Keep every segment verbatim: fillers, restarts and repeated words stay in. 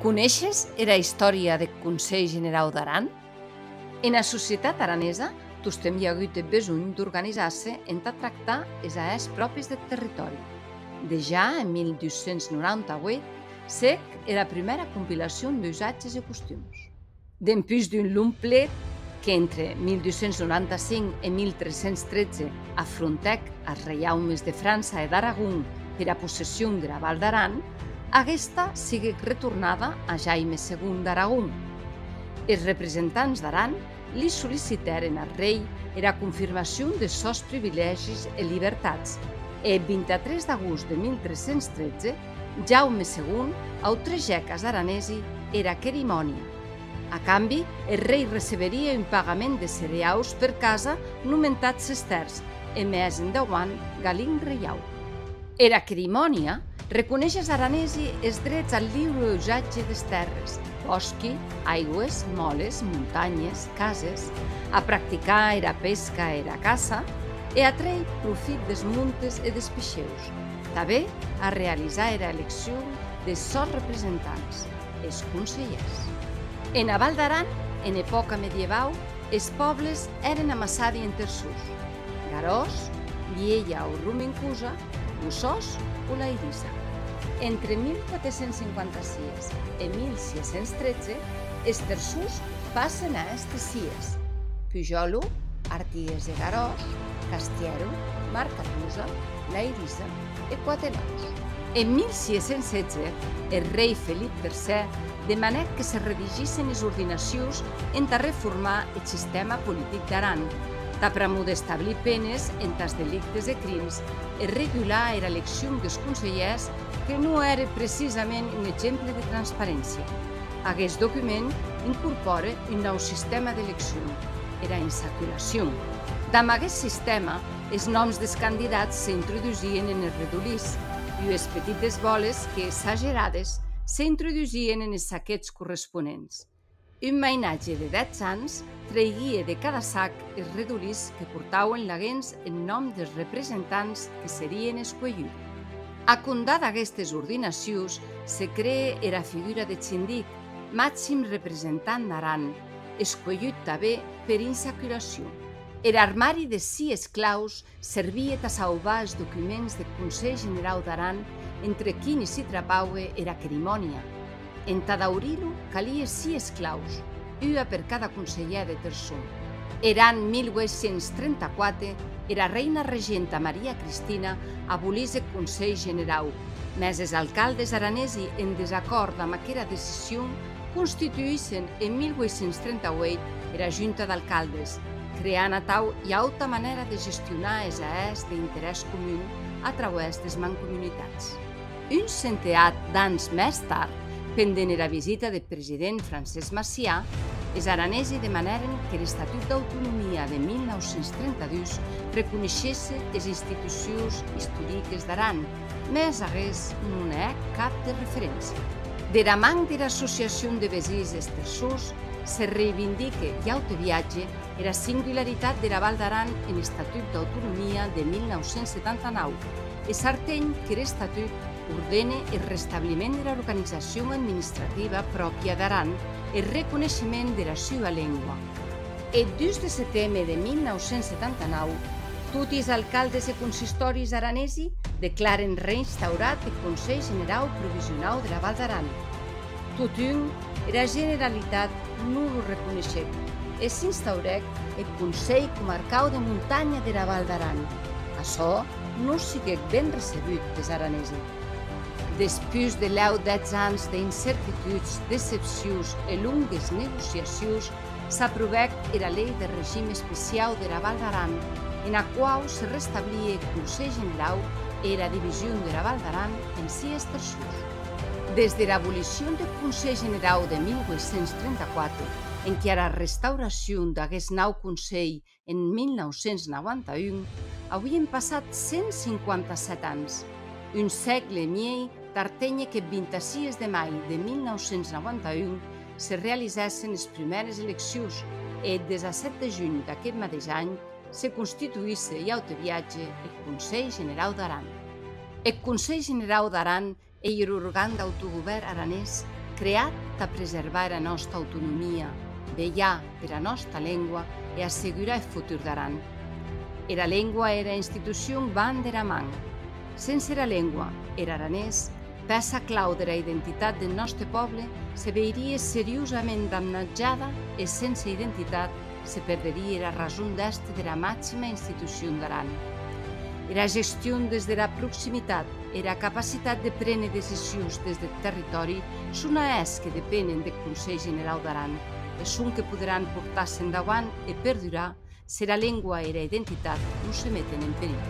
Coneishes era istòria deth Conselh Generau d'Aran? Ena societat aranesa tostemp i a agut eth besonh d'organizar-se entà tractar es ahèrs pròpis deth territòri. Dejà en mil dus cents noranta ueit se hec era prumèra compilacion d'usatges e costums. Dempús d'un long plet, qu'entre mil dus cents noranta cinc e mil tres cents tretze afrontèc as reiaumes de França e d'Aragon pera possession dera Val d'Aran, aguesta siguec retornada a Jaime segon d'Aragon. Es representants d'Aran li sollicitèren ath rei era confirmacion des sòns privilègis e libertats, e eth vint-e-tres d'agost de mil tres cents tretze, Jaume segon autrejèc as aranesi era querimònia. A cambi, eth rei receberie un pagament de cereaus per casa nomentat sestèrs, e mès endauant galin reiau. Era querimònia reconeishec as aranesi es drets ath liure usatge des tèrres, bòsqui, aigües, mòles, montanhes, cases, a practicar era pesca e era caça, e a trèir profit des montes e des peisheus, tanben a realizar era eleccion des sòns representants, es conselhèrs. Ena Val d'Aran, en epòca medievau, es pòbles èren amassadi en terçons: Garòs, Vielha o Romancusa, Bossòst o Lairissa. Entre mil quatre cents cinquanta-sies e mil sies cents tretze, es terçons passen a èster sies: Pujòlo, Arties e Garòs, Castièro, Marcatosa, Lairissa e Quate Nòus. En mil sies cents setze, eth rei Felip tercèr demanèc que se redigissen es ordinacions entà reformar eth sistèma politic d'Aran, tà pr'amor d'establir penes entàs delictes e crims e regular era eleccion des conselhèrs, que non ère precisament un exemple de transparéncia. Aguest document incorpòre un nau sistèma d'eleccion, era insaculacion. Damb aguest sistèma, es nòms des candidats s'introdusien enes redolís, ues petites bòles que, sagerades, s'introdusien enes saquets corresponents. Un mainatge de dètz ans treiguie de cada sac es redolís que portauen laguens eth nòm des representants que serien escuelhuts. A compdar d'aguestes ordinacions, se cree era figura deth sindic, maxim representant d'Aran, escuelhut tanben per insaculacion. Er armari des sies claus servie tà sauvar es documents deth Conselh Generau d'Aran, entre quini s'i trapaue era querimònia. Entà daurir-lo calie sies claus, ua per cada conselhèr de terçon. Er an mil ueit cents trenta-quate, era reina regenta Maria Cristina abolís eth Conselh Generau, mès es alcaldes aranesi, en desacòrd damb aquera decision, constituïssen en mil ueit cents trenta-ueit era Junta d'Alcaldes, creant atau ua auta manèra de gestionar es ahèrs d'interès comun a trauès des mancomunitats. Un centenat d'ans mès tard, pendent era visita deth president Francés Macià, es aranesi demanèren qu'er Estatut d'Autonomia de mil nau cents trenta-dus reconeishesse es institucions istoriques d'Aran, mès aguest non hè cap de referéncia. Dera man dera Associacion de Vesins Es Terçons, se reivindique un aute viatge era singularitat dera Val d'Aran en Estatut d'Autonomia de mil nau cents setanta-nau, e s'arten qu'er estatut ordene eth restabliment dera organizacion administrativa pròpia d'Aran e eth reconeishement dera sua lengua. Eth dus de seteme de mil nau cents setanta-nau, toti es alcaldes e consistòris aranesi declaren reinstaurat eth Conselh Generau Provisionau dera Val d'Aran. Totun, era Generalitat non lo reconeishec e s'instaurèc eth Conselh Comarcau de Montanha dera Val d'Aran. Açò non siguec ben recebut pes aranesi. Despús de lèu dètz ans d'incertituds, decepcions e longues negociacions, s'aprovèc era Lei de Regim Especiau dera Val d'Aran, ena quau se restablie eth Conselh Generau e era division dera Val d'Aran en sies terçons. Des dera abolicion deth Conselh Generau de mil ueit cents trenta-quate, enquiara restauracion d'aguest nau Conselh en mil nau cents nauanta un, auien passat cent cinquanta-sèt ans, un sègle e miei, tà arténher qu'eth vint-e-sies de mai de mil nau cents nauanta un se realizèssen es prumères eleccions e eth dètz-e-sèt de junh d'aqueth madeish an se constituïsse un aute viatge eth Conselh Generau d'Aran. Eth Conselh Generau d'Aran ei er organ d'autogovèrn aranés Creat tà preservar era nòsta autonomia, velhar pera nòsta lengua e assegurar eth futur d'Aran. Era lengua e era institucion van dera man. Sense era lengua, er aranés, pèça clau dera identitat deth nòste pòble, se veirie seriosament damnatjada e sense identitat se perderie era rason d'èster dera maxima institucion d'Aran. Era gestion des dera proximitat e era capacitat de préner decisions des deth territòri son ahèrs que depenen deth Conselh Generau d'Aran e sonque poderàn portar-se endauant e perdurar s'era lengua e era identitat non se meten en perilh.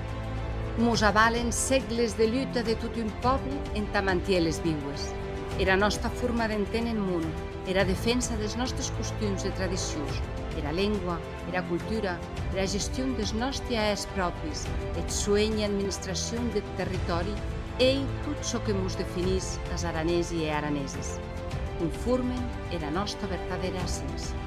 Mos avalen sègles de luta de tot un pòble entà mantier-les viues. Era nòsta forma d'enténer eth mon, era defensa des nòstes costums e tradicions, era lengua, era cultura, era gestion des nòsti ahèrs pròpis, eth suenh e administracion deth territòri, ei tot çò que mos definís as aranesi e araneses. Conformen era nòsta vertadèra esséncia.